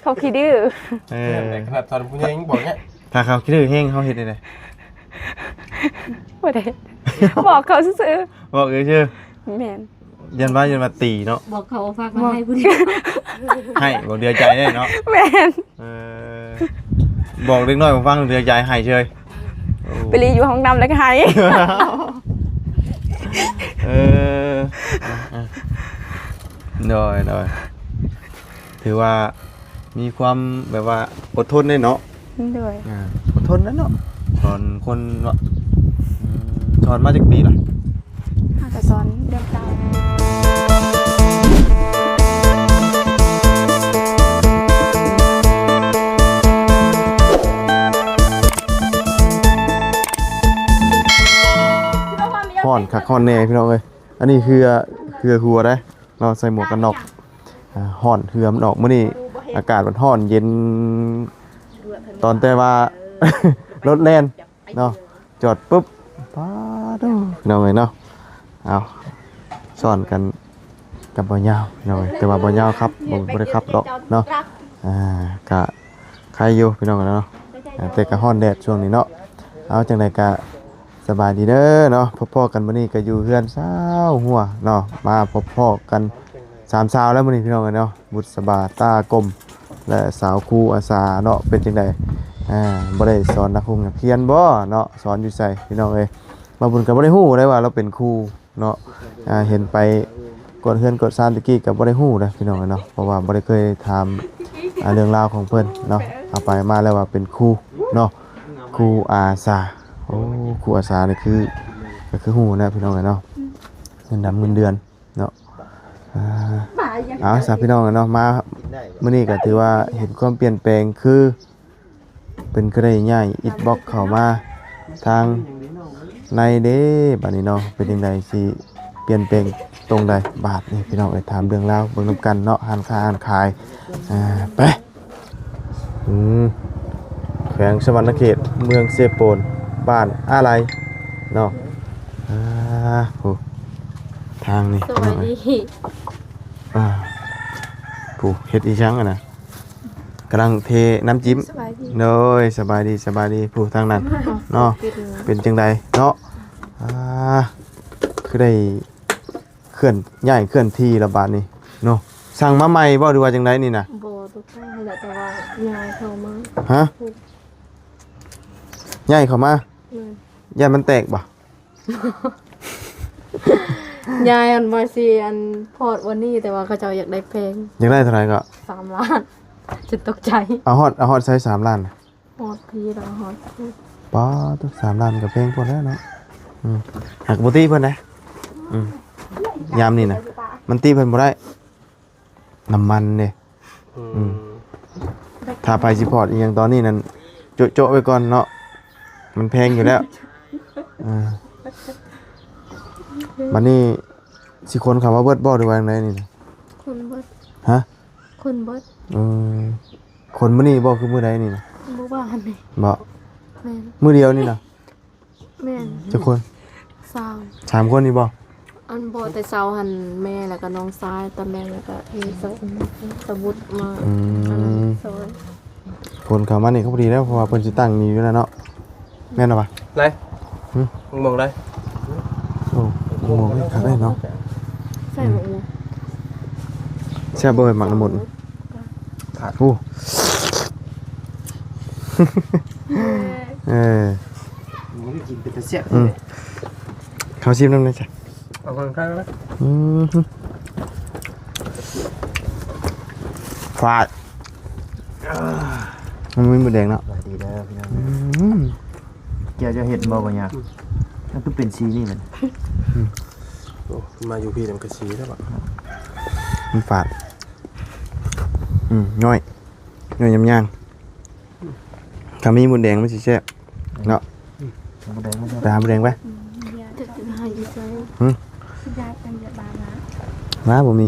ເຂົາຂີ້ດື້. ເອີ ຂະໜາດຕອນຜູ້ໃຫຍ່ຍັງບອກເນີ້ຍ ຖ້າເຂົາຂີ້ດື້ແຮງ ເຮົາເຮັດແນວໃດ? ບໍ່ໄດ້ ບອກເຂົາຊື່ໆ. ບອກຊື່ໆ. ແມ່ນ. ຢ້ານວ່າ ຢ້ານວ່າຕີເນາະ. ບອກເຂົາວ່າຝາກມາໃຫ້ຜູ້ດຽວ. ໃຫ້ບໍ່ເຫຼືອໃຈເດ້ເນາະ. ແມ່ນ. ເອີ ບອກເດັກນ້ອຍບໍ່ຟັງ ເຫຼືອໃຈໃຫ້ເຊີຍ. ໂອ້ ໄປລີ້ຢູ່ຫ້ອງນ້ຳແລ້ວກໍໃຫ້. ເອີ ໂດຍ ໂດຍ ຖືວ່າມີຄວາມແບບວ່າອົດທົນເດ້ເນາະ. ໂດຍ ອ່າ ອົດທົນແຫຼະເນາະ ສອນຄົນເນາະ. ອືມ ສອນມາຈັກປີລະ? ຫາກະສອນເດືອນເກົ້າ. ຮ້ອນຄັກຮ້ອນແນ່ພີ່ນ້ອງເອີຍ. ອັນນີ້ເຮືອ ເຮືອຫົວເດ້ເນາະ ໃສ່ໝວກກັນນັອກ. ອ່າ ຮ້ອນເຮືອມັນອອກ. ມື້ນີ້ອາກາດມັນຮ້ອນເຢັນ ຕອນແຕ່ວ່າລົດແລ່ນເນາະ ຈອດປຶບ ປາດໂທ້ ພີ່ນ້ອງເອີຍເນາະ. ເອົາ ຊ້ອນກັນກັບບ່າວຍາວພີ່ນ້ອງເອີຍ ແຕ່ວ່າບ່າວຍາວຂັບ ບໍ່ ບໍ່ໄດ້ຂັບດອກເນາະ. ອ່າ ກະໄຄຢູ່ພີ່ນ້ອງເນາະ ອ່າ ແຕ່ກະຮ້ອນແດດຊ່ວງນີ້ເນາະ. ເອົາ ຈັ່ງໃດກະ ສະບາຍດີເດີເນາະ ພົບພໍ້ກັນມື້ນີ້ກໍຢູ່ເຮືອນຊາວຫົວເນາະ ມາພົບພໍ້ກັນສາມຊາວແລ້ວມື້ນີ້ພີ່ນ້ອງເອີຍເນາະ ບຸດສະບາ ຕາກົມ ແລະ ສາວຄູອາສາເນາະ. ເປັນຈັ່ງໃດ ອ່າ ບໍ່ໄດ້ສອນນັກຮຽນນັກຮຽນບໍ່ເນາະ ສອນຢູ່ໃສພີ່ນ້ອງເອີຍ? ບ່າວບຸນກໍບໍ່ໄດ້ຮູ້ໄດ້ວ່າລາວເປັນຄູເນາະ ອ່າ ເຫັນໄປກວດເຮືອນກວດຊານແຕ່ກີ້ກໍບໍ່ໄດ້ຮູ້ເດ້ພີ່ນ້ອງເອີຍເນາະ ເພາະວ່າບໍ່ໄດ້ເຄີຍຖາມ ອ່າ ເລື່ອງລາວຂອງເພິ່ນເນາະ. ເອົາໄປມາແລ້ວວ່າເປັນຄູເນາະ ຄູອາສາ. ໂອ້ ຄູອາສານີ້ຄື ກໍຄືຮູ້ນະພີ່ນ້ອງເອີຍເນາະ ເງິນດຳເງິນເດືອນເນາະ. ອ່າ ເອົາຊະພີ່ນ້ອງເນາະ ມາມື້ນີ້ກໍຖືວ່າເຫັນຄວາມປ່ຽນແປງ ຄືເພິ່ນກໍໄດ້ຍ້າຍອິດບລັອກເຂົ້າມາທາງໃນເດ້ ບາດນີ້ເນາະ ເປັນຈັ່ງໃດ ຊິປ່ຽນແປງຕົງໃດບາດນີ້ ພີ່ນ້ອງເອີຍ. ຖາມເລື່ອງລາວເບິ່ງນຳກັນເນາະ ຮ້ານຄ້າຮ້ານຂາຍ. ອ່າ ໄປ ອືມ ແຂວງສະຫວັນນະເຂດ ເມືອງເຊໂປນ ບ້ານອາໄລເນາະ. ອ່າ ໂອ້ ທາງນີ້ ສະບາຍດີ ພີ່ນ້ອງເອີຍ. ອ່າ ຜູ້ເຮັດອີ່ຫຍັງຫັ້ນນະ? ກຳລັງເທນ້ຳຈິ້ມ. ສະບາຍດີ ໂດຍ ສະບາຍດີ ສະບາຍດີ. ຜູ້ທາງນັ້ນເນາະ ເປັນຈັ່ງໃດເນາະ? ອ່າ ຄືໄດ້ ເຄື່ອນ ຍ້າຍເຄື່ອນທີ່ລະບາດນີ້ເນາະ. ສັ່ງມາໃໝ່ບໍ່ ຫຼືວ່າຈັ່ງໃດນີ້ນະ? ບໍ່ ຕົກແຕ່ງຫັ້ນແຫຼະ ແຕ່ວ່າຍ້າຍເຂົ້າມາ. ຮະ? ຍ້າຍເຂົ້າມາ? ແມ່ນ. ຢ້ານມັນແຕກບໍ່? ຍ້າຍອັນວ່າຊິອັນພອດວັນນີ້ ແຕ່ວ່າເຂົາເຈົ້າຢາກໄດ້ແພງ. ຢາກໄດ້ເທົ່າໃດກໍ? ສາມລ້ານ. ຈົນຕົກໃຈ. ເອົາຮອດ ເອົາຮອດໃສສາມລ້ານ? ຮອດພີລະ ຮອດພີ. ປາດໂທ້ ສາມລ້ານກໍແພງໂພດແລ້ວເນາະ. ອືມ ຫາກບໍ່ຕິເພິ່ນເດ້. ອືມ ຍາມນີ້ນະ ມັນຕິເພິ່ນບໍ່ໄດ້ ນ້ຳມັນເດ້. ອືມ ອືມ ຖ້າໃຜຊິພອດອີ່ຫຍັງຕອນນີ້ນັ້ນ ໂຈະໆໄວ້ກ່ອນເນາະ ມັນແພງຢູ່ແລ້ວ. ອ່າ ບັດນີ້ຊິຂົນເຂົ້າມາເບິດບໍ່ ຫຼືວ່າຈັ່ງໃດນີ້ນະ? ຂົນເບິດ. ຮະ? ຄົນເບິດ. ເອີ ຄົນມື້ນີ້ບໍ່ ຄືມື້ໃດນີ້ນະ? ມື້ວານນີ້. ບໍ່? ແມ່ນ. ມື້ດຽວນີ້ນະ? ແມ່ນ. ຈັກຄົນ? ສາມ. ສາມຄົນນີ້ບໍ່? ອັນບໍ່ ແຕ່ເຊົ້າຫັ້ນແມ່ ແລ້ວກໍນ້ອງຊາຍ ຕາແມງ ແລ້ວກໍມີສະ ສະບຸດມາ. ອືມ ອັນນັ້ນຊ່ອຍ. ຄົນເຂົ້າມານີ້ກໍພໍດີແລ້ວ ເພາະວ່າເພິ່ນຊິຕັ້ງນີ້ຢູ່ແລ້ວເນາະ. ແມ່ນບໍ່ວະ? ໄດ້. ຫຶ? ມະມ່ວງໄດ້. ໂອ້ ມະມ່ວງນີ້ຄັກເດ້ເນາະ. ໃສ່ໝາກໝູ. ອືມ ແຊບບໍ່ເອີຍ ໝາກລະມຸດ? ຂາດ. ໂອ້ ເອີ ກິນເປັນຕາແຊບ. ອືມ ເຂົ້າຊີມນຳແດ່ຈ້ະ. ເອົາເບິ່ງຂ້າງນະ. ອືມ ຫື ຟາດ. ມັນມີໝູແດງເນາະ. ສະບາຍດີເດີພີ່ນ້ອງ. ອືມ ແກ້ວເຈົ້າເຮັດບໍ່ບັກຫຍັງ? ມັນຄືເປັນສີນີ້ມັນ. ອືມ ໂອ້ ມາຢູ່ພີ້ມັນກໍສີແລ້ວ. ມັນຝາດ. ອືມ ຍ້ອຍ ຍ້ອຍຍຳຍ່າງ. ຖ້າມີໝູແດງມັນຊິແຊບເນາະ. ໝູແດງ ໄປຫາໝູແດງໄປ. ອືມ ຫຶ? ມາ ບໍ່ມີ.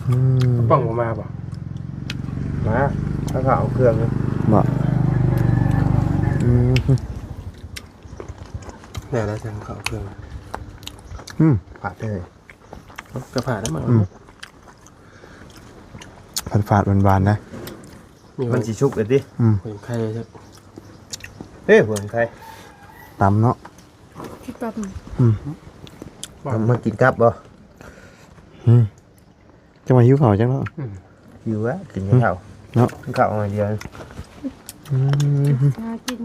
ອືມ ປ້ອງບໍ່ມາບໍ່? ມາ ເຂົາເອົາເຄື່ອງຢູ່. ບໍ່? ອືມ ແລ້ວ ແລ້ວຈັ່ງເຂົາເອົາເຄື່ອງ. ອືມ ພາດເລີຍ. ກໍພາດໄດ້ໝົດ. ອືມ ຝາດໆ ຫວານໆ ນະ. ມີ ມັນຊິສຸກແລ້ວຕິ? ອືມ ຫົວໄຂ່ ເດ້ ຫົວໄຂ່ ຕຳເນາະ ຊິຕຳ ອືມ ເອົາມາກິນກັບບໍ່? ອືມ ຈັ່ງວ່າຫິວເຂົ້າຈັງເນາະ. ອືມ ຫິວແລ້ວ ກິນ ອືມ ເຂົ້າເນາະ ກິນເຂົ້າໜ້ອຍດຽວ. ອືມ ຫາກິນ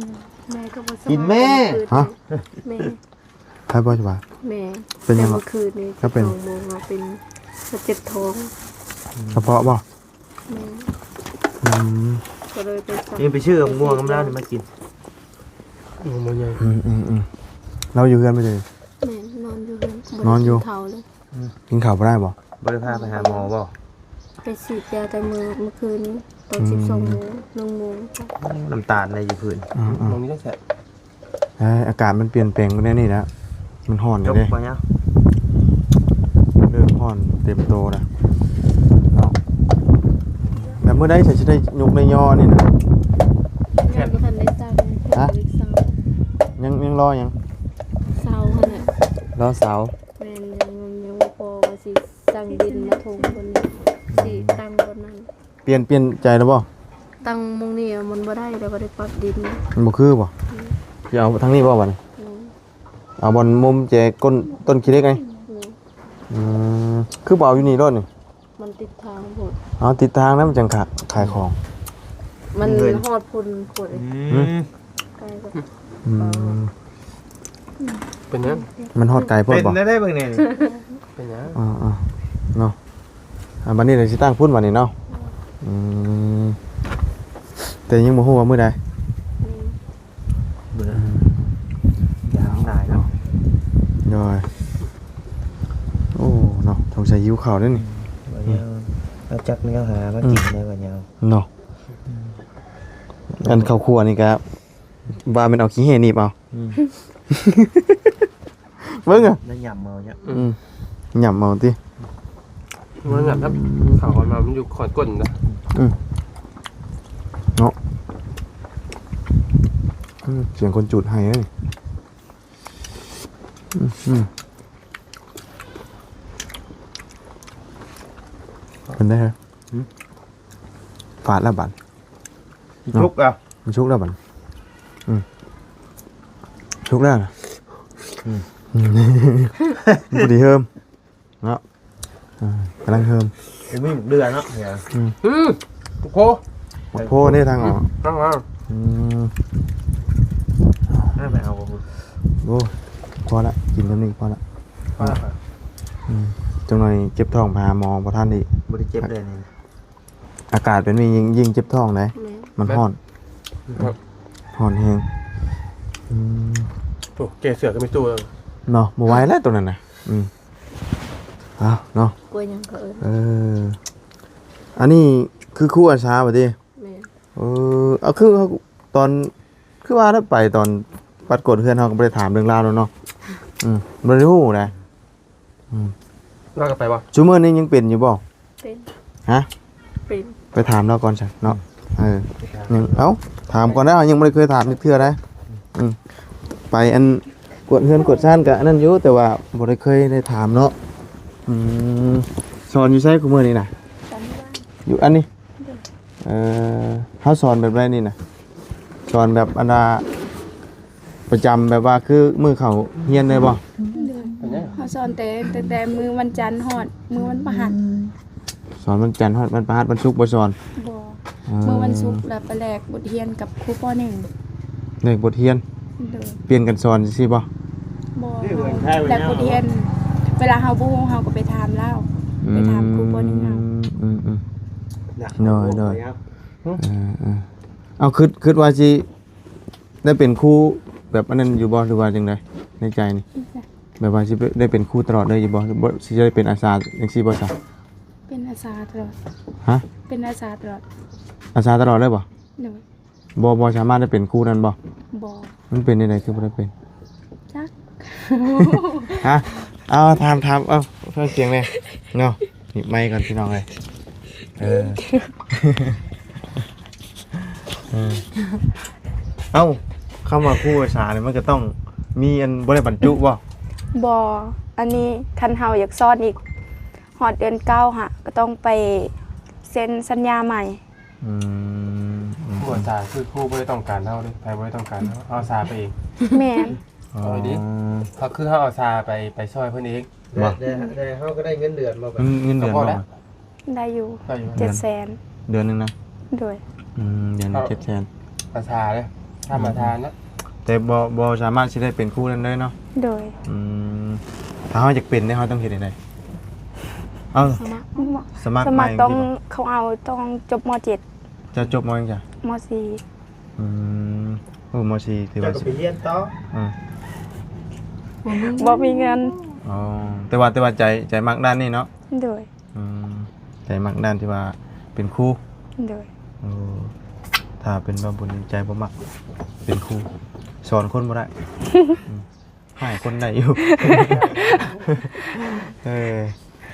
ແມ່ກໍບໍ່ສະບາຍ ກິນແມ່ ມື້ຄືນ ຮະ ແມ່ ໃຜບໍ່ສະບາຍ? ແມ່ ເປັນຫຍັງ? ແຕ່ເມື່ອຄືນນີ້ ກໍເປັນ ສອງໂມງ ເປັນ ເຈັບທ້ອງ ກະເພາະບໍ່? ແມ່ນ ອືມ ກໍເລີຍໄປສັ່ງ ນີ້ໄປຊື້ໝາກມ່ວງນຳລາວນີ້ມາກິນ ໝາກມ່ວງໃຫຍ່ ອືມໆໆ ລາວຢູ່ເຮືອນບໍ່? ແມ່ນ ນອນຢູ່ເຮືອນ ນອນຢູ່ ບໍ່ໄດ້ກິນເຂົ້າເລີຍ. ອືມ ກິນເຂົ້າບໍ່ໄດ້ບໍ່? ບໍ່ໄດ້ພາໄປຫາໝໍບໍ່? ໄປສີດຢາແຕ່ມື້ ມື້ຄືນນີ້ ຕອນ ອືມ ສິບສອງໂມງ ໜຶ່ງໂມງ ໂອ້ ນ້ຳຕານໄດ້ຢູ່ພື້ນ ອືມໆ ໝ່ອງນີ້ໄດ້ແຊບ. ເອີ ອາກາດມັນປ່ຽນແປງໄປແນວນີ້ແຫຼະ ມັນຮ້ອນຢູ່ເດ້ ຈົກບໍ່ຍາວ ເລີ່ມຮ້ອນເຕັມໂຕແລ້ວເນາະ. ແລ້ວມື້ໃດຊິໄດ້ຍົກໄດ້ຍໍນີ້ນະ? ຍັງບໍ່ທັນໄດ້ສັ່ງ ຮະ? ຍັງ ຍັງລໍຫຍັງ? ເສົາຫັ້ນແຫຼະ ລໍເສົາ. ແມ່ນ ຍັງ ຍັງບໍ່ພໍວ່າຊິສັ່ງດິນມາຖົມບ່ອນນີ້ ຊິຕັ້ງບ່ອນນັ້ນ. ປ່ຽນ ປ່ຽນໃຈແລ້ວບໍ່? ຕັ້ງໝ່ອງນີ້ມັນບໍ່ໄດ້ ແລ້ວບໍ່ໄດ້ປັບດິນ ມັນບໍ່ຄືບໍ່? ອືມ ຊິເອົາທາງນີ້ບໍ່ບັດນີ້? ອືມ ເອົາບ່ອນມຸມແຈກົ້ນຕົ້ນຂີ້ເຫຼັກໄງ? ອືມ ອືມ ຄືບໍ່ເອົາຢູ່ນີ້ໂລດນີ້? ມັນຕິດທາງໂພດ ເອົາຕິດທາງນະ ມັນຈັ່ງຂາ ຂາຍຂອງ ມັນຮອດພຸ້ນໂພດ. ອືມ ໄກ ອືມ ເປັນຫຍັງ? ມັນຮອດໄກໂພດບໍ່? ເປັນໄດ້ເບິ່ງແດ່ນີ້ ເປັນຫຍັງ? ເອີໆ ເນາະ. ອ່າ ບັດນີ້ເຮົາຊິຕັ້ງພຸ້ນບັດນີ້ເນາະ. ອືມ ແຕ່ຍັງບໍ່ຮູ້ວ່າມື້ໃດ. ອືມ ເບື່ອ ອືມ ຢ່າງຫຼາຍເນາະ. ໂດຍ ໂອ້ ເນາະ ສົງໄສຫິວເຂົ້າເດ້ນີ້. ອືມ ເອົາຈັກແນວຫາມາກິນ ອືມ ໄດ້ບໍ່ຍາວເນາະ. ອືມ ອັນເຂົ້າຄົວນີ້ກະວ່າແມ່ນເອົາຂີ້ເຫຍື້ອໜີບເອົາ. ອືມ ເບິ່ງອະ ໄດ້ຫຍ້ຳເອົາເນາະ. ອືມ ຫຍ້ຳເອົາຕິ ມັນຫຍ້ຳຄັບ ເຂົ້າມາມັນຢູ່ຂອດກົ້ນນະ. ອືມ ເນາະ ອືມ ສຽງຄົນຈູດໄຫ້ເດ້. ອືມ ອືມ ເປັນໄດ? ຫືມ ຟາດແລ້ວບັດ ມັນສຸກແລ້ວ ມັນສຸກແລ້ວບັດ. ອືມ ສຸກແລ້ວນະ. ອືມ ພໍດີເຮີມເນາະ. ອ່າ ກຳລັງເຮີມ ບໍ່ມີໝາກເດືອເນາະ. ອືມ ອືມ ໝາກໂພ ໝາກໂພນີ້ທາງອອກ ທາງອອກ. ອືມ ໄປເອົາບໍ່? ໂອ້ ພໍລະ ກິນສ່ຳນີ້ພໍລະ ພໍລະ. ອືມ ຈັກໜ່ອຍເຈັບທ້ອງ ໄປຫາໝໍບໍ່ທັນອີກ. ບໍ່ໄດ້ເຈັບແລ້ວນີ້ ອາກາດແບບນີ້ຍິ່ງ ຍິ່ງເຈັບທ້ອງໃດ໋. ແມ່ນ ມັນຮ້ອນ ຮ້ອນ ຮ້ອນແຮງ. ອືມ ໂອ້ ແກ້ເສື້ອກໍມີຕູ້ເນາະ ບໍ່ໄຫວແລ້ວໂຕນັ້ນນະ. ອືມ ເອົາເນາະ ກ້ວຍຫຍັງເຂົາເອີ້ນ? ເອີ ອັນນີ້ຄືຄູອາສາບໍ່ຕິ? ແມ່ນ ເອີ ເອົາ ຄື ຕອນ ຄືວ່າໄດ້ໄປຕອນປັດກວດເຮືອນ ເຮົາກໍບໍ່ໄດ້ຖາມເລື່ອງລາວແລ້ວເນາະ. ອືມ ບໍ່ໄດ້ຮູ້ນະ. ອືມ ລາວກໍໄປບໍ່? ຊຸມື້ນີ້ຍັງເປັນຢູ່ບໍ່? ເປັນ ຮະ? ເປັນ ໄປຖາມລາວກ່ອນຊະເນາະ. ອືມ ເອີ ຍັງ ເອົ້າ ຖາມກ່ອນໄດ໋ ເຮົາຍັງບໍ່ໄດ້ເຄີຍຖາມຈັກເທື່ອໄດ໋. ອືມ ໄປອັນກວດເຮືອນກວດຊານກະອັນນັ້ນຢູ່ ແຕ່ວ່າບໍ່ໄດ້ເຄີຍໄດ້ຖາມເນາະ. ອືມ ສອນຢູ່ໃສຄູ່ມື້ນີ້ນະ? ຢູ່ອັນນີ້. ເອີ ເຮົາສອນແບບໃດນີ້ນະ? ສອນແບບອັນວ່າປະຈຳ ແບບວ່າຄືມື້ເຂົ້າຮຽນເລີຍບໍ່? ໂດຍ ເຮົາສອນແຕ່ ຕັ້ງແຕ່ມື້ວັນຈັນຮອດມື້ວັນພະຫັດ. ສອນວັນຈັນຮອດວັນພະຫັດ ວັນສຸກບໍ່ສອນ? ບໍ່ ເອີ ມື້ວັນສຸກລະໄປແລກບົດຮຽນກັບຄູ ປໍໜຶ່ງ. ແລກບົດຮຽນ? ໂດຍ ປ່ຽນກັນສອນຈັ່ງຊີ້ບໍ່? ບໍ່ ແລກບົດຮຽນ ເວລາເຮົາບໍ່ຮູ້ເຮົາກໍໄປຖາມລາວ ໄປຖາມຄູ ປໍໜຶ່ງເຮົາ. ອືມ ອືມ ໂດຍ ໂດຍ ເອີ ເອີ ເອົາ ຄິດ ຄິດວ່າຊິໄດ້ເປັນຄູແບບອັນນັ້ນຢູ່ບໍ່ ຫຼືວ່າຈັ່ງໃດໃນໃຈນີ້? ແບບວ່າຊິໄດ້ເປັນຄູຕະຫຼອດເລີຍຢູ່ບໍ່ ຫຼືຊິໄດ້ເປັນອາສາຈັ່ງຊີ້ບໍ່ຊະ? ເປັນອາສາຕະຫຼອດ. ຮະ? ເປັນອາສາຕະຫຼອດ. ອາສາຕະຫຼອດເລີຍບໍ່? ໂດຍ ບໍ່ ບໍ່ສາມາດໄດ້ເປັນຄູນັ້ນບໍ່? ບໍ່. ມັນເປັນແນວໃດຄືບໍ່ໄດ້ເປັນ? ຈັກ. ຮະ? ເອົາ ຖາມ ຖາມ ເອົາ ຟັງສຽງແດ່ເນາະ. ໜີບໄມກ່ອນພີ່ນ້ອງເອີຍ. ເອີ ເອີ ເອົ້າ ຄຳວ່າຄູອາສານີ້ ມັນກໍຕ້ອງມີອັນ ບໍ່ໄດ້ບັນຈຸບໍ່? ບໍ່ ອັນນີ້ຄັນເຮົາຢາກສອນອີກ ຮອດເດືອນເກົ້າຫະ ກໍຕ້ອງໄປ ເຊັນສັນຍາໃໝ່. ອືມ ອືມ ບໍ່ ສາ ຄືຄູບໍ່ໄດ້ຕ້ອງການເຮົາເດ້ ໃຜບໍ່ໄດ້ຕ້ອງການເຮົາ ເຮົາ ສາ ໄປເອງ. ແມ່ນ. ອໍ ເອົາດີ ເຮົາ ຄືເຮົາ ເອົາ ສາ ໄປ ໄປຊ່ອຍເພິ່ນເອງ. ບໍ່ ແຕ່ ແຕ່ເຮົາກໍໄດ້ເງິນເດືອນບໍ່? ເງິນ ເງິນເດືອນບໍ່? ໄດ້ຢູ່ ໄດ້ຢູ່ ເຈັດແສນ ເດືອນໜຶ່ງນະ? ໂດຍ. ອືມ ເດືອນໜຶ່ງ ເອົາ ເຈັດແສນ ເອົາ ສາ ເດີ ທ່ານປະທານເນາະ. ແຕ່ບໍ່ ບໍ່ສາມາດຊິໄດ້ເປັນຄູນັ້ນເລີຍເນາະ? ໂດຍ. ອືມ ຖ້າເຮົາຢາກເປັນເດ ເຮົາຕ້ອງເຮັດຈັ່ງໃດ? ເອົາ ສະໝັກ ສະໝັກ ສະໝັກ ໃໝ່ ຕ້ອງ ເຂົາເອົາ ຕ້ອງຈົບ ມໍເຈັດ. ເຈົ້າຈົບ ມໍຫຍັງ? ມໍສີ່. ອືມ ໂອ້ ມໍສີ່ ຖືວ່າ ເຈົ້າກໍໄປຮຽນຕໍ່. ອືມ ບໍ່ມີ ບໍ່ມີເງິນ. ອໍ ແຕ່ວ່າ ແຕ່ວ່າໃຈ ໃຈມັກດ້ານນີ້ເນາະ? ໂດຍ. ອືມ ໃຈມັກດ້ານທີ່ວ່າເປັນຄູ. ໂດຍ. ໂອ້ ຖ້າເປັນບ່າວບຸນນີ້ໃຈບໍ່ມັກເປັນຄູ ສອນຄົນບໍ່ໄດ້. ອືມ ໃຫ້ຄົນໄດ້ຢູ່. ເອີ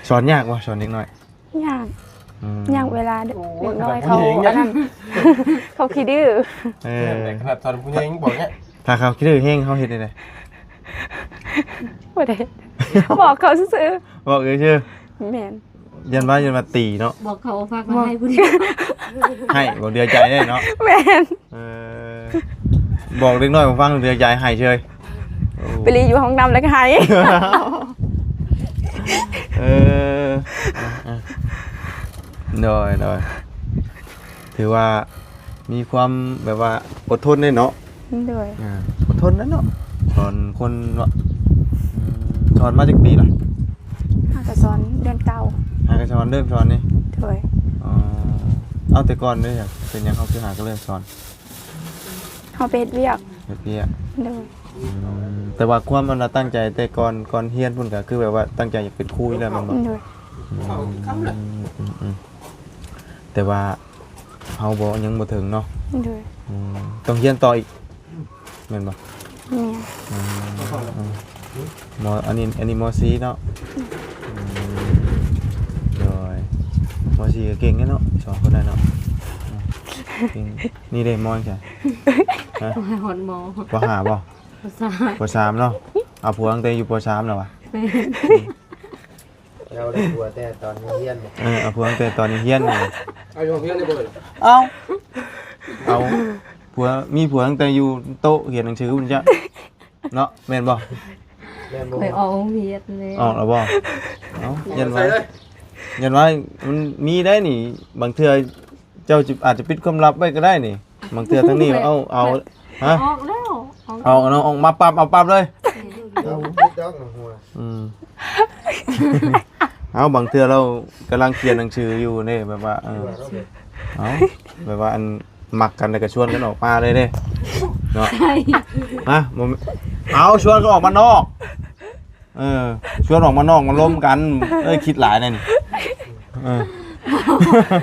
ສອນຍາກບໍ່? ສອນເດັກນ້ອຍຍາກ. ອືມ ຍາກເວລາເດັກ ໂອ້ຍ ເດັກນ້ອຍເຂົາ ຂະໜາດຜູ້ໃຫຍ່ຍັງ ອັນນັ້ນ ເຂົາຂີ້ດື້. ເອີ ຂະໜາດຕອນຜູ້ໃຫຍ່ຍັງບອກເນຍ ຖ້າເຂົາຂີ້ດື້ແຮງ ເຮົາເຮັດຈັ່ງໃດ? ບໍ່ໄດ້ ບອກເຂົາຊື່ໆ. ບອກຊື່ໆ. ແມ່ນ. ຢ້ານວ່າ ຢ້ານວ່າຕີເນາະ. ບອກເຂົາວ່າຝາກມາໃຫ້ຜູ້ດຽວ ໃຫ້ບໍ່ເດືອໃຈໄດ້ເນາະ. ແມ່ນ. ເອີ ບອກເດັກນ້ອຍບໍ່ຟັງ ເຫຼືອຢາຍໄຫ້ເຊີຍ. ໂອ້ ໄປລີ້ຢູ່ຫ້ອງນ້ຳແລ້ວກໍໄຫ້. ເອີ ໂດຍ ໂດຍ ຖືວ່າມີຄວາມແບບວ່າອົດທົນເດ້ເນາະ. ໂດຍ. ອ່າ ອົດທົນນະເນາະ ສອນຄົນເນາະ. ອືມ ສອນມາຈັກປີລະ? ຫາກໍສອນເດືອນເກົ້າ. ຫາກໍສອນ ເລີ່ມສອນນີ້? ໂດຍ. ອໍ ເອົາ ແຕ່ກ່ອນເດ້ ເປັນຫຍັງເຮົາຄືຫາກໍເລີ່ມສອນ? ເຮົາໄປເຮັດວຽກ. ເຮັດວຽກ. ໂດຍ. ອືມ ແຕ່ວ່າຄວາມອັນວ່າຕັ້ງໃຈແຕ່ກ່ອນ ກ່ອນຮຽນພຸ້ນ ກໍຄືແບບວ່າຕັ້ງໃຈຢາກເປັນຄູຢູ່ແລ້ວແມ່ນບໍ່? ໂດຍ. ອືມ ອືມ ອືມ ແຕ່ວ່າເຮົາບໍ່ ຍັງບໍ່ເຖິງເນາະ. ໂດຍ. ອືມ ຕ້ອງຮຽນຕໍ່ອີກ ແມ່ນບໍ່? ແມ່ນ. ອືມ ມ ອັນນີ້ ອັນນີ້ ມໍສີ່ເນາະ. ອືມ ໂດຍ. ມໍສີ່ກໍເກັ່ງເດ້ເນາະ ສອງຄົນນັ້ນເນາະ. ອືມ ເກັ່ງ. ນີ້ເດ້ ມໍຫຍັງ? ຮະ? ຮອດ ມໍ ປໍຫ້າບໍ່? ປໍສາມ ປໍສາມເນາະ. ເອົາຜົວຕັ້ງແຕ່ຢູ່ປໍສາມແລ້ວຫວາ? ແມ່ນ. ເຮົາໄດ້ຜົວແຕ່ຕອນຮຽນ. ເອີ ເອົາຜົວຕັ້ງແຕ່ຕອນຮຽນ. ເອົາຢູ່ໂຮງຮຽນໄດ້ບໍ່? ເອົາ ເອົາຜົວ ມີຜົວຕັ້ງແຕ່ຢູ່ໂຕະຮຽນໜັງສືພຸ້ນຈ້ະ ເນາະ ແມ່ນບໍ່? ແມ່ນບໍ່? ຂ້ອຍອອກໂຮງຮຽນແລ້ວ. ອອກແລ້ວບໍ່? ເອົ້າ ຢ້ານວ່າ ຢ້ານວ່າມັນມີໄດ້ນີ້ ບາງເທື່ອເຈົ້າອາດຈະປິດຄວາມລັບໄວ້ກໍໄດ້ນີ້. ບາງເທື່ອທາງນີ້ເອົາ ເອົາ ຮະ? ອອກແລ້ວ ອອກ ເອົາເນາະ ອອກມາປັບ ເອົາປັບເລີຍ. ເອີ ເອົາ ບາງເທື່ອລາວກຳລັງຮຽນໜັງສືຢູ່ເດ້ ແບບວ່າ ເອີ ເອົາ ແບບວ່າອັນ ມັກກັນແລ້ວກໍຊວນກັນອອກມາເລີຍເດ້ເນາະ. ຮະ? ບໍ່ແມ່ນ ເອົາ ຊວນກັນອອກມານອກ. ເອີ ຊວນອອກມານອກມາລົມກັນ. ເອີຍ ຄິດຫຼາຍແນ່ນີ້. ເອີ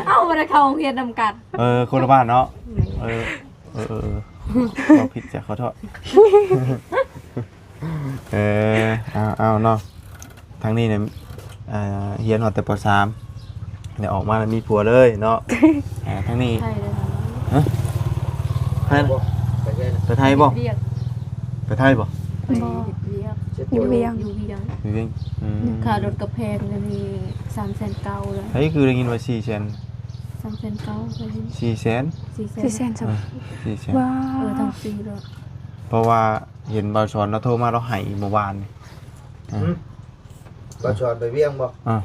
ເຮົາບໍ່ໄດ້ເຂົ້າໂຮງຮຽນນຳກັນ. ເອີ ຄົນລະບ້ານເນາະ. ເອີ ເອີ ເອີ ເອີ ເວົ້າຜິດ ຂໍໂທດ. ເອີ ເອົາ ເອົາເນາະ ທາງນີ້ນີ້ ອ່າ ຮຽນຮອດແຕ່ ປໍສາມ ແລ້ວອອກມາແລ້ວມີຜົວເລີຍເນາະ. ອ່າ ທາງນີ້ ໄທເລີຍ. ຮະ? ໄທ ໄປໄທບໍ່? ໄປໄທບໍ່? ໄປໄທບໍ່? ໄປເຮັດວຽກ. ຢູ່ວຽງ. ຢູ່ວຽງ. ຢູ່ວຽງ. ອືມ ຄ່າລົດກໍແພງ ດຽວນີ້ສາມແສນເກົ້າແລ້ວ. ເຮີ້ຍ ຄືໄດ້ຍິນວ່າສີ່ແສນ. ສາມແສນເກົ້າ. ສີ່ແສນ. ສີ່ແສນ. ສີ່ແສນ. ອ່າ ສີ່ແສນ. ວ້າວ ເອີ ທັງສີ່ແລ້ວ. ເພາະວ່າ ເຫັນບ່າວສອນລາວໂທມາ ລາວໄຫ້ມື້ວານນີ້. ອືມ ບ່າວສອນໄປວຽງບໍ່? ອ່າ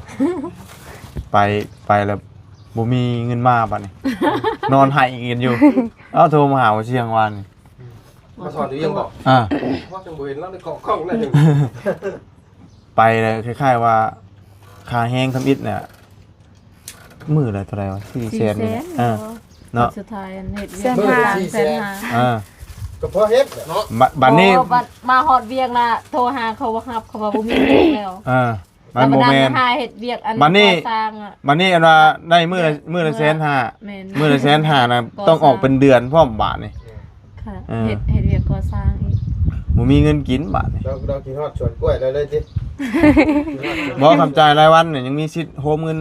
ໄປ ໄປແລ້ວບໍ່ມີເງິນມາບາດນີ້ ນອນໄຫ້ກັນຢູ່. ເອົາ ໂທມາຫາວ່າຊິຫຍັງວານນີ້. ບ່າວສອນໄປວຽງບໍ່? ອ່າ ເພາະຈັ່ງບໍ່ເຫັນລາວໃນເກາະກ້ອງນັ້ນ. ໄປແລ້ວຄ້າຍໆວ່າ ຄ່າແຮງທຳອິດນະ ມື້ລະເທົ່າໃດວະ? ສີ່ແສນ ສີ່ແສນນີ້ແຫຼະ. ເອີ ເນາະ ສຸດທ້າຍອັນເຮັດວຽກ ແສນຫ້າ ແສນຫ້າ. ອ່າ ກໍພໍເຮັດແຫຼະເນາະ. ບາດ ບາດນີ້ ໂອ້ ບາດມາຮອດວຽງລະໂທຫາເຂົາບໍ່ຮັບ ເຂົາວ່າບໍ່ມີວຽກແລ້ວ. ອ່າ ມັນບໍ່ແມ່ນ ແລ້ວບາດນັ້ນຫາເຮັດວຽກອັນ ບາດນີ້ ກໍ່ສ້າງອະ. ບາດນີ້ອັນວ່າໄດ້ມື້ລະ ມື້ລະແສນຫ້າ. ແມ່ນ ມື້ລະແສນຫ້ານະ ກໍ່ສ້າງ ຕ້ອງອອກເປັນເດືອນພ້ອມບາດນີ້. ເອີ ເຮັດ ເຮັດວຽກກໍ່ສ້າງອີກ ບໍ່ມີເງິນກິນບາດນີ້. ລາວ ລາວຄິດຮອດສວນກ້ວຍລາວເລີຍຕິ? ບໍ່ ຄຳຈ່າຍລາຍວັນນີ້ຍັງມີສິດໂຮມເງິນ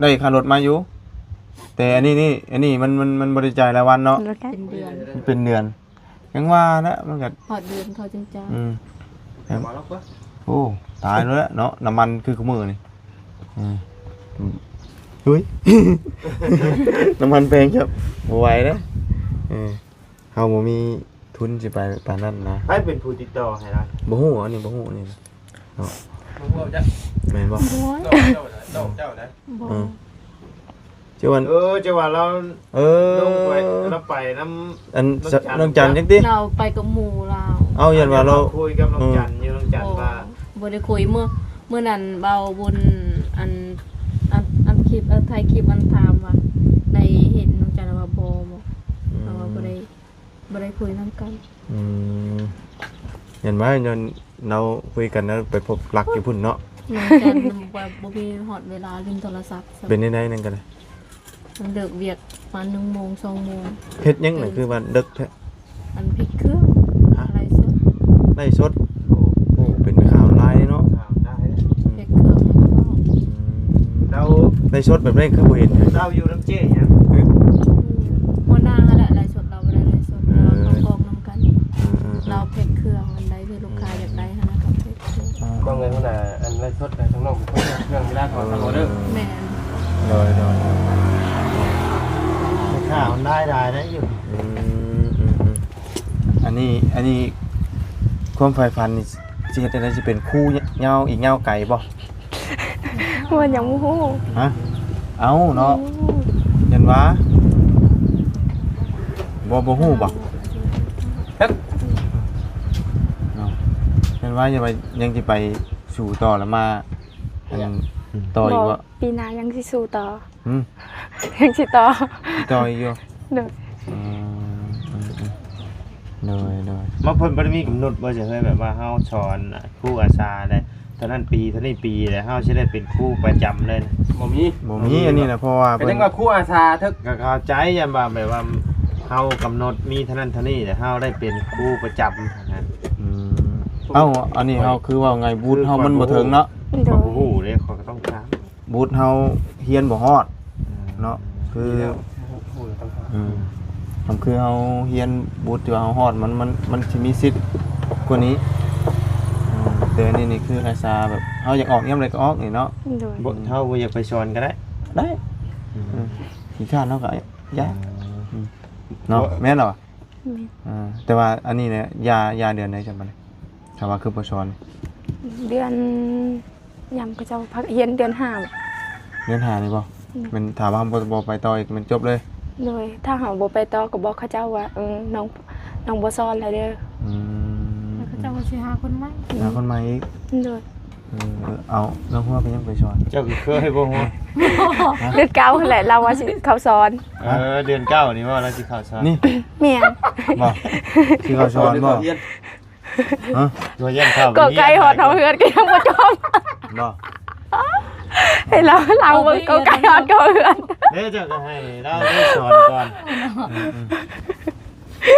ໄດ້ຄ່າລົດມາຢູ່ ແຕ່ອັນນີ້ນີ້ ອັນນີ້ມັນ ມັນ ມັນບໍ່ໄດ້ຈ່າຍລາຍວັນເນາະ. ເປັນເດືອນ ເປັນເດືອນ. ຍັງວ່ານະ ມັນກໍຮອດເດືອນເຂົາຈຶ່ງຈ່າຍ. ອືມ ໂອ້ ຕາຍແລ້ວເນາະ ນ້ຳມັນຄືຄູ່ມື້ນີ້. ອືມ ອືມ ອຸ້ຍ ນ້ຳມັນແພງຄັບ ບໍ່ໄຫວເດ້. ເອີ ເຮົາບໍ່ມີທຶນຊິໄປປານນັ້ນນະ. ໃຜເປັນຜູ້ຕິດຕໍ່ໃຫ້ລາວ? ບໍ່ຮູ້ ອັນນີ້ບໍ່ຮູ້ນີ້ນະ. ເນາະ ບໍ່ຮູ້ຈັກ ແມ່ນບໍ່? ບໍ່ ນ້ອງເຈົ້ານະ ນ້ອງເຈົ້ານະ. ບໍ່ ເອີ ເຈົ້າວ່າ ເອີ ເຈົ້າວ່າລາວ ເອີ ລົງໄປ ລາວໄປນຳ ອັນ ນ້ອງຈັນ ນ້ອງຈັນຈັກຕິ ລາວໄປກັບໝູ່ລາວ. ເອົ້າ ຢ້ານວ່າລາວ ລາວຄຸຍກັບນ້ອງຈັນ ເອີ ຢູ່ ນ້ອງຈັນວ່າ ບໍ່ ບໍ່ໄດ້ຄຸຍ. ມື້ ມື້ນັ້ນເບົາບຸນ ອັນ ອັນ ອັນຄລິບ ເອີ ຖ່າຍຄລິບ ອັນຖາມວ່າ ໄດ້ເຫັນນ້ອງຈັນວ່າບໍ່ ບໍ່ ອືມ ເພາະວ່າບໍ່ໄດ້ ບໍ່ໄດ້ຄຸຍນຳກັນ. ອືມ ເຫັນວ່າຍ້ອນລາວຄຸຍກັນແລ້ວໄປພົບລັກຢູ່ພຸ້ນເນາະ. ນ້ອງຈັນວ່າບໍ່ມີຮອດເວລາຫຼິ້ນໂທລະສັບ. ເປັນແນວໃດນັ້ນກໍໄດ້ ມັນເລີກວຽກປະມານໜຶ່ງໂມງ ສອງໂມງ. ເຮັດຫຍັງນະ ຄືວ່າເລິກແທ້? ອັນເພັກເຄື່ອງ. ຮະ? ໄລຟ໌ສົດ ໄລຟ໌ສົດ. ໂອ້ ເປັນແມ່ຄ້າອອນລາຍເນາະ. ອືມ ເພັກເຄື່ອງໃຫ້ເຂົາ. ອືມ ແລ້ວໄລຟ໌ສົດແບບໃດຄືບໍ່ເຫັນ? ລາວຢູ່ນຳເຈ້ຫຍັງ? ອືມ ຫົວໜ້າຫັ້ນແຫຼະໄລຟ໌ສົດ. ລາວບໍ່ໄດ້ໄລຟ໌ສົດ ເອີ ແຕ່ວ່າເຂົ້າກ້ອງນຳກັນ. ອືມໆໆ ລາວເພັກເຄື່ອງອັນໃດທີ່ລູກຄ້າຢາກໄດ້ຫັ້ນນະ ກໍເພັກເຄື່ອງ. ອືມ ຕ້ອງໃຫ້ຫົວໜ້າອັນໄລຟ໌ສົດ ໃຫ້ທາງນ້ອງເປັນຄົນເລືອກເຄື່ອງເວລາກ່ອນ ເອີ ເນາະ. ແມ່ນ ໂດຍ ໂດຍ ແມ່ຄ້າອອນລາຍຫຼາຍໄດ໋ຢູ່. ອືມໆໆ ອັນນີ້ ອັນນີ້ຄວາມໃຝ່ຝັນນີ້ ຊິເຮັດຈັ່ງໃດ ຊິເປັນຄູຍາວ ອີກຍາວໄກບໍ່? ວ່າຍັງບໍ່ຮູ້. ຮະ? ເອົ້າເນາະ ຍັງບໍ່ຮູ້ ເຫັນວ່າ ບໍ່ ບໍ່ຮູ້ບໍ່? ເອີ ເນາະ ເຫັນວ່າຍັງໄປ ຍັງຊິໄປສູ້ຕໍ່ ແລ້ວມາ ອັນ ຫຍັງ? ຕໍ່ອີກບໍ່? ບໍ່ ປີໜ້າຍັງຊິສູ້ຕໍ່. ຫືມ? ຍັງຊິຕໍ່ ຊິຕໍ່ອີກຢູ່. ໂດຍ ອືມ ອືມ ອືມ ໂດຍ ໂດຍ. ມາເພິ່ນບໍ່ໄດ້ມີກຳນົດບໍ່ ຈະເຄີຍແບບວ່າເຮົາສອນ ອາ ຄູອາສາແລ້ວ ເທົ່ານັ້ນປີ ເທົ່ານີ້ປີ ແລ້ວເຮົາຊິໄດ້ເປັນຄູປະຈຳເລີຍນະ? ບໍ່ມີ ບໍ່ມີ ບໍ່ມີ ອັນນີ້ນະ ເພາະວ່າເພິ່ນ ກໍຍັງວ່າຄູອາສາເຖິກ ກໍເຂົ້າໃຈ ຢ້ານວ່າແບບວ່າເຮົາກຳນົດມີເທົ່ານັ້ນເທົ່ານີ້ ແລ້ວເຮົາໄດ້ເປັນຄູປະຈຳຫັ້ນນະ. ອືມ ເອົ້າ ອັນນີ້ເຮົາຄືເວົ້າໄງ ວຸດເຮົາມັນບໍ່ເຖິງເນາະ. ໂດຍ ຂ້ອຍບໍ່ຮູ້ເດ້ ຂ້ອຍກໍຕ້ອງຖາມ. ບຸດເຮົາຮຽນບໍ່ຮອດເນາະ ຄື ອືມ ຄັນຄືເຮົາຮຽນບຸດທີ່ວ່າເຮົາຮອດ ມັນ ມັນ ມັນຊິມີສິດກວ່ານີ້. ອືມ ແຕ່ອັນນີ້ນີ້ຄືອາສາແບບເຮົາຢາກອອກຍາມໃດກໍອອກນີ້ເນາະ. ໂດຍ ບໍ່ ເຮົາບໍ່ຢາກໄປສອນກໍໄດ້ ໄດ້. ອືມ ອືມ ຂີ້ຄ້ານເຮົາກໍຢ່າ ອືມ ອືມ ເນາະ ແມ່ນແລ້ວ. ແມ່ນ ອ່າ ແຕ່ວ່າອັນນີ້ແຫຼະ ຢາ ຢາເດືອນໃດຊັ້ນບັດນີ້ ຖ້າວ່າຄືບໍ່ສອນ? ເດືອນ ຍາມເຂົາເຈົ້າພັກຮຽນເດືອນຫ້າ. ເດືອນຫ້ານີ້ບໍ່? ອືມ ແມ່ນຖ້າວ່າເຮົາບໍ່ ບໍ່ໄປຕໍ່ອີກ ແມ່ນຈົບເລີຍ? ໂດຍ ຖ້າເຮົາບໍ່ໄປຕໍ່ກໍບອກເຂົາເຈົ້າວ່າ ເອີ ນ້ອງ ນ້ອງບໍ່ສອນແລ້ວເດີ. ອືມ ແລ້ວເຂົາເຈົ້າກໍຊິຫາຄົນໃໝ່ ຫາຄົນໃໝ່ອີກ. ໂດຍ ເອີ ເອົາ ນ້ອງຫົວເປັນຫຍັງໄປສອນ? ເຈົ້າກໍເຄີຍບໍ່ຫົວ? ເດືອນເກົ້າຫັ້ນແຫຼະ ລາວວ່າຊິເຂົ້າສອນ. ເອີ ເດືອນເກົ້ານີ້ບໍ່ ລາວຊິເຂົ້າສອນ? ນີ້ ແມ່ນ ບໍ່ ຊິເຂົ້າສອນບໍ່? ຮະ? ກໍໃກ້ຮອດເຮົາເຮືອນກໍຍັງບໍ່ຈົບ. ບໍ່ ໃຫ້ລາວ ລາວເບິ່ງກໍໃກ້ຮອດເຮົາເຮືອນ. ເດ້ ເຈົ້າກໍໃຫ້ລາວໄດ້ສອນກ່ອນ.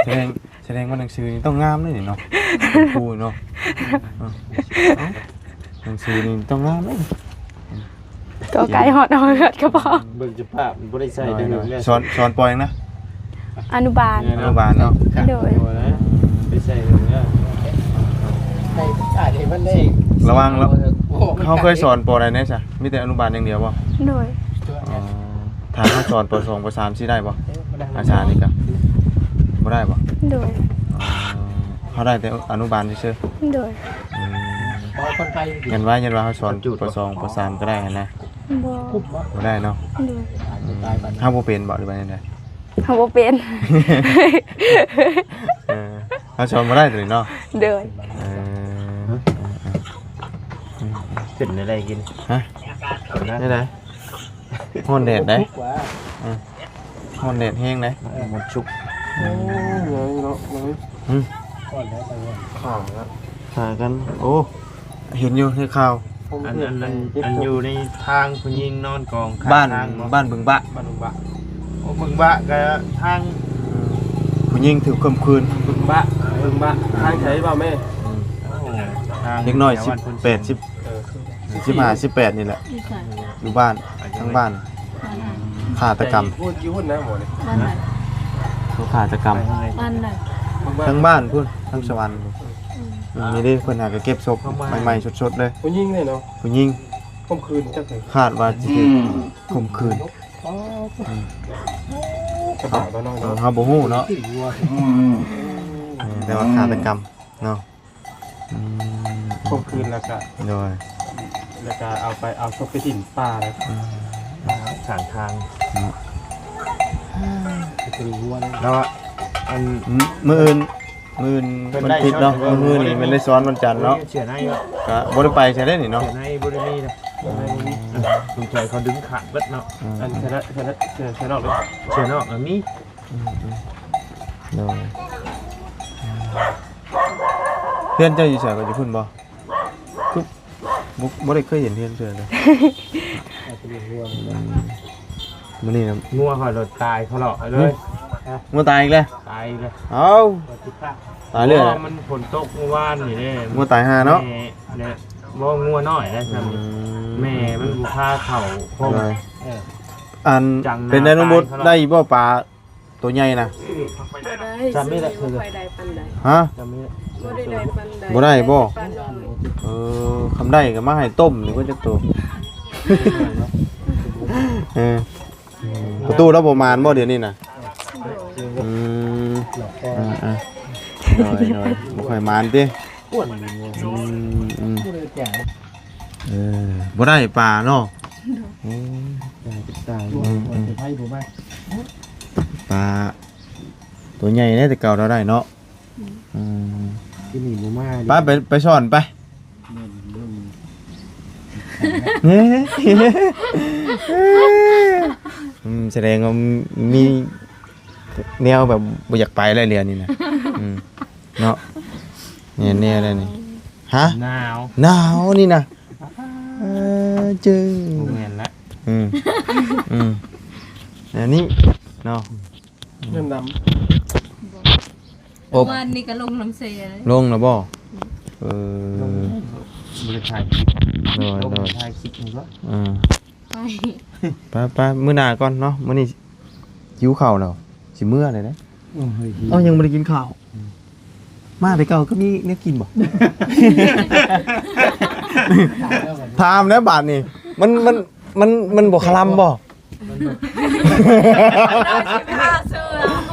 ເອີ ເອີ ສະແດງ ສະແດງວ່າໜັງສືນີ້ຕ້ອງງາມເດ້ນີ້ເນາະ ເປັນຄູເນາະ. ເອີ ເອົ້າ ໜັງສືນີ້ຕ້ອງງາມເດ້. ກໍໃກ້ຮອດເຮົາເຮືອນກໍພໍ. ເບິ່ງສະພາບມັນບໍ່ໄດ້ໃສ່ແຕ່ເຫິງແລ້ວ. ສອນ ສອນ ປໍ ຫຍັງນະ? ອະນຸບານ. ອະນຸບານເນາະ. ໂດຍ ໄປໃສ່ເຫິງແລ້ວ. ໃສ່ໃສ່ມັນໄດ້ ລະຫວ່າງ ເຮົາເຄີຍສອນ ປໍ ໃດແດ່ຊະ? ມີແຕ່ອະນຸບານຢ່າງດຽວບໍ່? ໂດຍ ອໍ ຖ້າເຮົາສອນ ປໍ ສອງ ປໍ ສາມ ຊິໄດ້ບໍ່? ອາສານີ້ກະບໍ່ໄດ້ບໍ່? ໂດຍ ອໍ ເຮົາໄດ້ແຕ່ອະນຸບານຊື່ໆ. ໂດຍ ອືມ ຍັນວ່າ ຍັນວ່າເຮົາສອນ ປໍ ສອງ ປໍ ສາມ ກໍໄດ້ຫັ້ນນະ. ບໍ່ ບໍ່ໄດ້ເນາະ. ໂດຍ ອືມ ເຮົາບໍ່ເປັນບໍ່ ຫຼືວ່າຈັ່ງໃດ? ເຮົາບໍ່ເປັນ. ເອີ ເຮົາສອນບໍ່ໄດ້ໂຕນີ້ເນາະ. ໂດຍ ເອີ ເປັນແນວໃດກິນ? ຮະ? ແນວໃດ? ຮ້ອນແດດເດ້. ເອີ ຮ້ອນແດດແຮງເດ້. ເອີ ມັນສຸກ. ໂອ້ຍ ເນາະ ເອີ ຫືມ ຂ້າກັນ. ໂອ້ ເຫັນຢູ່ໃນຂ່າວ ອັນ ອັນ ອັນ ອັນຢູ່ໃນທາງຜູ້ຍິງນອນກອງຂ້າງທາງ. ບ້ານ ບ້ານບຶງບະ. ບ້ານບຶງບະ. ໂອ້ ບຶງບະກະທາງ ອືມ ຜູ້ຍິງຖືກຂົ່ມຂືນ. ບຶງບະ ບຶງບະ ທາງໃສບໍ່ແມ່? ອືມ ໂອ້ ທາງເດັກນ້ອຍສິບແປດ ສິບ ເອີ ສິບຫ້າ ສິບແປດນີ້ແຫຼະ. ຢູ່ໃສ? ຢູ່ບ້ານ ທາງບ້ານ. ອືມ ຄາຕະກຳ. ຢູ່ພຸ້ນນະໝໍນີ້. ບ້ານໃດ? ຄາຕະກຳ. ບ້ານໃດ? ທາງບ້ານພຸ້ນ ທາງສະຫວັນ. ອືມ ອືມ ນີ້ເດ້ ເພິ່ນຫາກະເກັບສົບໃໝ່ໆສົດໆເລີຍ. ຜູ້ຍິງເດ້ເນາະ? ຜູ້ຍິງ. ຂົ່ມຂືນຈັກໃດ ຄາດວ່າຊິຖືກ ອືມ ຂົ່ມຂືນ. ອໍ ສະບາຍບໍ່ນ້ອຍເນາະ ເຮົາບໍ່ຮູ້ເນາະ. ອືມ ເອີ ແຕ່ວ່າຄາຕະກຳເນາະ. ອືມ ຂົ່ມຂືນແລ້ວກະ ໂດຍ ແລ້ວກະເອົາໄປ ເອົາສົບໄປຖິ້ມປ່າເລີຍ ອືມ ຂ້າງທາງເນາະ. ແລ້ວອັນ ມື້ອື່ນ ມື້ອື່ນວັນທິດເນາະ ມື້ອື່ນນີ້ແມ່ນໄດ້ສອນວັນຈັນເນາະ ເສື້ອໃນເນາະ ກະບໍ່ໄດ້ໄປໃສເດ້ນີ້ເນາະ ເສື້ອໃນບໍ່ໄດ້ມີເນາະ ເສື້ອໃນບໍ່ມີ ສົງໄສເຂົາດຶງຂາດເບິດເນາະ. ອືມ ອັນເສື້ອ ເສື້ອ ເສື້ອ ເສື້ອນອກເດ້ ເສື້ອນອກກໍມີ. ອືມໆ ໂດຍ ເຮືອນເຈົ້າຢູ່ໃສ ກໍຢູ່ພຸ້ນບໍ່? ຄືບໍ່ ບໍ່ໄດ້ເຄີຍເຫັນເຮືອນເທື່ອເລີຍ. ອືມ ມື້ນີ້ນະ ງົວຂ້ອຍໂດນຕາຍເຂົາເລາະເລີຍ. ງົວຕາຍອີກແລ້ວ? ຕາຍອີກແລ້ວ. ເອົ້າ ຕາຍເລີຍ. ມັນຝົນຕົກມື້ວານນີ້ເດ້ ງົວຕາຍຫ່າເນາະ. ແມ່ ແມ່ ບໍ່ ງົວນ້ອຍໄດ໋ ອືມ ແມ່ມັນບໍ່ພາເຂົ້າໂຮງ. ໂດຍ ເອີ ອັນ ເປັນໄດ ນ້ອງບົດ ໄດ້ບໍ່ປາ ໂຕໃຫຍ່ນະ? ບໍ່ໄດ້ ຊ່ຳນີ້ແຫຼະ ບໍ່ຄ່ອຍໄດ້ປານໃດ. ຮະ? ຊ່ຳນີ້ແຫຼະ ບໍ່ໄດ້ໄດ້ປານໃດ ບໍ່ໄດ້ບໍ່? ໄດ້ປານໜ້ອຍ. ເອີ ຄັນໄດ້ກໍມາໃຫ້ຕົ້ມນີ້ເບິດຈັກໂຕ. ເອີ ປະຕູລາວບໍ່ມານບໍ່ດຽວນີ້ນະ? ບໍ່. ອືມ ເອີໆ ໂດຍໆ ບໍ່ຄ່ອຍມານຕິ? ອືມໆ ເອີ ບໍ່ໄດ້ປາເນາະ. ໂດຍ ໂອ້ ຕາຍ ຕາຍ ອືມໆ ປາ ໂຕໃຫຍ່ແດ່ແຕ່ເກົ່າເຮົາໄດ້ເນາະ. ອືມ ອືມ ທີ່ນີ້ບໍ່ມາ ໄປ ໄປ ໄປສອນໄປ. ແມ່ນ ອືມ ສະແດງວ່າມີແນວແບບບໍ່ຢາກໄປແລ້ວເລື່ອງນີ້ນະ. ອືມ ເນາະ ແນ່ໆ ແລ້ວນີ້. ຮະ? ໜາວ ໜາວນີ້ນະ. ເອີ ຈຶ່ງ ບໍ່ແມ່ນລະ. ອືມ ອືມ ອັນນີ້ເນາະ ນ້ຳດຳ. ບໍ່ ໂອບ ວານນີ້ກໍລົງນ້ຳເຊເລີຍ. ລົງແລ້ວບໍ່? ອືມ ເອີ ລົງ ບໍ່ໄດ້ຖ່າຍຄລິບ. ໂດຍ ລົງ ໂດຍ ຖ່າຍຄລິບນີ້ກໍ ອ່າ ໄປ ໄປ ໄປ ມື້ໜ້າກ່ອນເນາະ ມື້ນີ້ຫິວເຂົ້າແລ້ວ ຊິເມືອແລ້ວເດ້. ໂອ້ຍ ເອົ້າ ຍັງບໍ່ໄດ້ກິນເຂົ້າ. ອືມ ມາແຕ່ເກົ່າກໍມີແນວກິນບໍ່? ຖາມແລ້ວບາດນີ້ ມັນ ມັນ ມັນ ມັນບໍ່ຄະລຳບໍ່?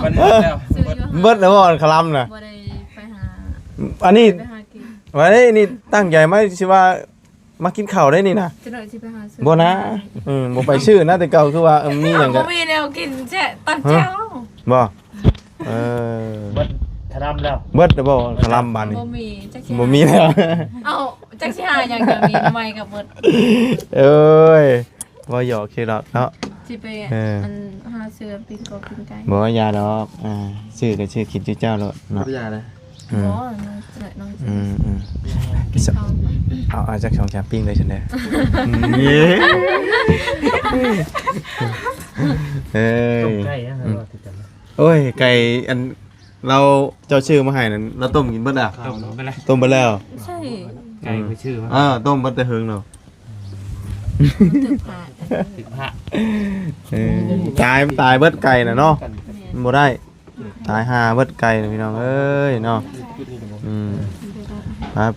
ມັນເບິດແລ້ວ ເບິດແລ້ວບໍ່ຄະລຳນະ? ບໍ່ໄດ້ໄປຫາ ອັນນີ້ ໄປຫາກິນ ວ່ານີ້ ນີ້ຕັ້ງໃຈມາຊິວ່າ ມາກິນເຂົ້າໄດ້ນີ້ນະ. ຈັກໜ້ອຍຊິໄປຫາຊື້ ບໍ່ນະ. ອືມ ບໍ່ໄປຊື້ນະ ແຕ່ເກົ່າຄືວ່າ ເອີ ມີຫຍັງກໍ ບໍ່ມີແນວກິນແຊະ ຕຳແຈ່ວ. ບໍ່? ເອີ ເບິດຄະລຳແລ້ວ. ເບິດແລ້ວບໍ່ຄະລຳບາດນີ້? ບໍ່ມີ ຈັກຊິ ບໍ່ມີແລ້ວ. ເອົ້າ ຈັກຊິຫາຫຍັງ ດຽວນີ້ໜໍ່ໄມ້ກໍເບິດ. ເອີຍ ບໍ່ຫຍອກຊື່ດອກເນາະ ຊິໄປ ເອີ ອັນ ຫາຊື້ປີ້ງກອບປີ້ງໄກ່. ບໍ່ ຢ່າດອກ ອ່າ ຊື້ກໍຊື້ກິນຊື່ເຈົ້າໂລດເນາະ. ບໍ່ ຢ່າເລີຍ. ອືມ ບໍ່ ນ້ອງ ນ້ອງ ອືມ ອືມ ເອົາ ເອົາຈັກສອງສາມປີ້ງເລີຍຊັ້ນເດີ. ເອີ ຕົ້ມໄກ່ນະ ອືມ ວ່າຄືກັນນະ. ໂອ້ຍ ໄກ່ອັນ ລາວ ເຈົ້າຊື້ມາໃຫ້ນັ້ນ ລາວຕົ້ມກິນເບິດລະ? ຕົ້ມເບິດແລ້ວ ຕົ້ມເບິດແລ້ວ. ໃຊ່ ໄກ່ຂ້ອຍຊື້ມາ ເອີ ຕົ້ມເບິດແຕ່ເຫິງແລ້ວ. ຖືກພະ ຖືກພະ. ເອີ ຕາຍ ຕາຍເບິດໄກ່ນະເນາະ. ແມ່ນ ມັນບໍ່ໄດ້ ຕາຍຫ່າເບິດໄກ່ນະ ພີ່ນ້ອງເອີຍເນາະ. ອືມ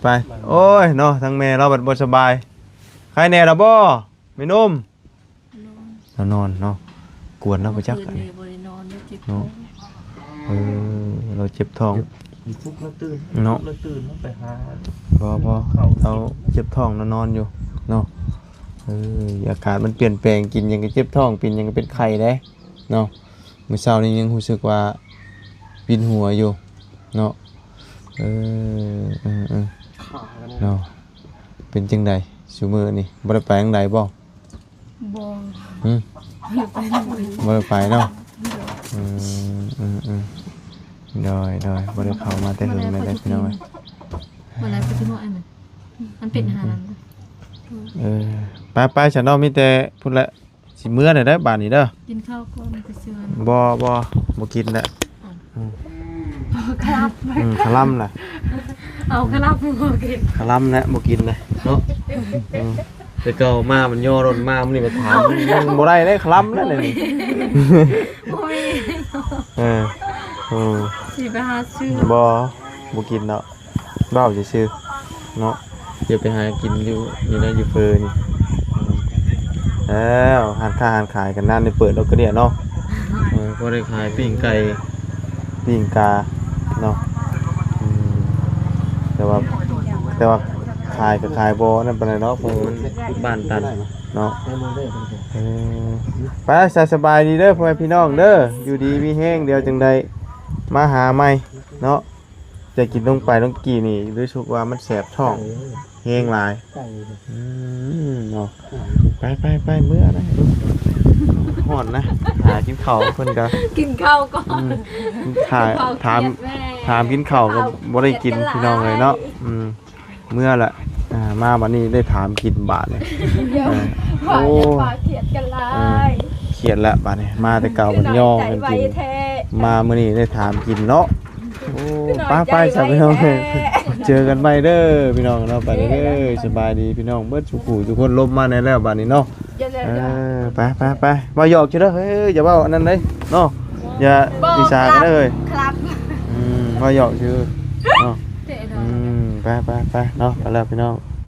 ໄປໆ ໂອ້ຍເນາະ ທາງແມ່ລາວບັດບໍ່ສະບາຍ. ໄຄແນ່ລະບໍ່ ແມ່ນົມ? ລາວນອນເນາະ ກວນລາວບໍ່ຈັກ ເມື່ອຄືນນີ້ບໍ່ໄດ້ນອນ ເຈັບທ້ອງເນາະ. ເອີ ລາວເຈັບທ້ອງ ເຈັບ ຢູ່ປຸກລາວຕື່ນເນາະ ປຸກລາວຕື່ນລາວໄປຫາ ບໍ່ ບໍ່ ເຂົ້າ ລາວເຈັບທ້ອງ ລາວນອນຢູ່ເນາະ. ເອີ ອາກາດມັນປ່ຽນແປງ ກິນຫຍັງກໍເຈັບທ້ອງ ກິນຫຍັງກໍເປັນໄຂ້ເດ້ເນາະ. ມື້ເຊົ້ານີ້ຍັງຮູ້ສຶກວ່າວິນຫົວຢູ່ເນາະ. ເອີ ເອີ ເອີ ເນາະ ເປັນຈັ່ງໃດຊຸມື້ນີ້ ບໍ່ໄດ້ໄປທາງໃດບໍ່? ບໍ່ ຫຶ? ບໍ່ໄດ້ໄປເນາະ. ອືມ ອືມ ອືມ ໂດຍ ໂດຍ ບໍ່ໄດ້ເຂົ້າມາແຕ່ເຫິງແລ້ວເດ້ພີ່ນ້ອງເອີຍ. ບໍ່ໄດ້ໄປທີ່ໝໍອັນນັ້ນ ມັນເປັນຫານັ້ນ. ເອີ ໄປໆ ຊັ້ນເນາະ ມີແຕ່ພຸ້ນແຫຼະ ຊິເມືອແລ້ວເດີບາດນີ້ເດີ. ກິນເຂົ້າກ່ອນ ໄປຊື້ອັນ ບໍ່ ບໍ່ ບໍ່ກິນແຫຼະ. ອືມ ຄະລຳ ອືມ ຄະລຳລະ ເອົາຄະລຳບໍ່ກິນ ຄະລຳແຫຼະ ບໍ່ກິນເລີຍເນາະ. ອືມ ແຕ່ເກົ່າມາມັນຍໍລົດມາ ມື້ນີ້ມາຖາມ ມັນບໍ່ໄດ້ເດ້ ຄະລຳແລ້ວນີ້. ບໍ່ມີ ເອີ ໂອ້ ຊິໄປຫາຊື້ ບໍ່ ບໍ່ກິນເນາະ. ເວົ້າຊື່ໆເນາະ ຢ່າໄປຫາກິນຢູ່ ຢູ່ນັ້ນຢູ່ເຟີນີ້. ແລ້ວຮ້ານຄ້າຮ້ານຂາຍກໍນານໄດ້ເປີດດອກກະເດຍເນາະ. ເອີ ພໍໄດ້ຂາຍປີ້ງໄກ່ປີ້ງກາເນາະ. ອືມ ແຕ່ວ່າ ແຕ່ວ່າຂາຍກໍຂາຍບໍ່ນັ້ນປານໃດເນາະ ເພາະມັນບ້ານຕັນເນາະ. ເອີ ໄປ ສະ ສະບາຍດີເດີພໍ່ແມ່ພີ່ນ້ອງເດີ ຢູ່ດີມີແຮງ ດຽວຈັ່ງໃດມາຫາໃໝ່ເນາະ. ຈະກິນລົງໄປລົງກີ່ນີ້ ຮູ້ສຶກວ່າມັນແສບທ້ອງແຮງຫຼາຍ. ອືມ ເນາະ ໄປ ໄປ ໄປ ເມືອນະ ຮ້ອນນະ. ຫາກິນເຂົ້າເພິ່ນກໍ ກິນເຂົ້າກ່ອນ ອືມ ຖ້າຖາມ ຖາມກິນເຂົ້າກໍບໍ່ໄດ້ກິນ ພີ່ນ້ອງເອີຍເນາະ. ອືມ ເມືອລະ ອ່າ ມາບັດນີ້ໄດ້ຖາມກິນບາດນີ້. ໂອ້ ຄຽດກັນຫຼາຍ ເອີ ຄຽດລະບາດນີ້ ມາແຕ່ເກົ່າມັນຍໍກັນກິນ ມາມື້ນີ້ໄດ້ຖາມກິນເນາະ. ໂອ້ ໄປ ໄປ ສະ ພີ່ນ້ອງ ເຈີກັນໃໝ່ເດີພີ່ນ້ອງເນາະ. ໄປເດີ ສະບາຍດີພີ່ນ້ອງເບິດສູ່ຜູ້ສູ່ຄົນ. ລົມມາແດ່ແລ້ວບາດນີ້ເນາະ. ເອີ ໄປ ໄປ ໄປ ເວົ້າຫຍອກຊື່ເດີ. ເຮີ້ຍ ຢ່າເວົ້າອັນນັ້ນເດ້ເນາະ ຢ່າ ບໍ່ ຕິສາກັນເດີ. ອືມ ເວົ້າຫຍອກຊື່ເນາະ. ອືມ ໄປ ໄປ ໄປເນາະ ໄປແລ້ວພີ່ນ້ອງ.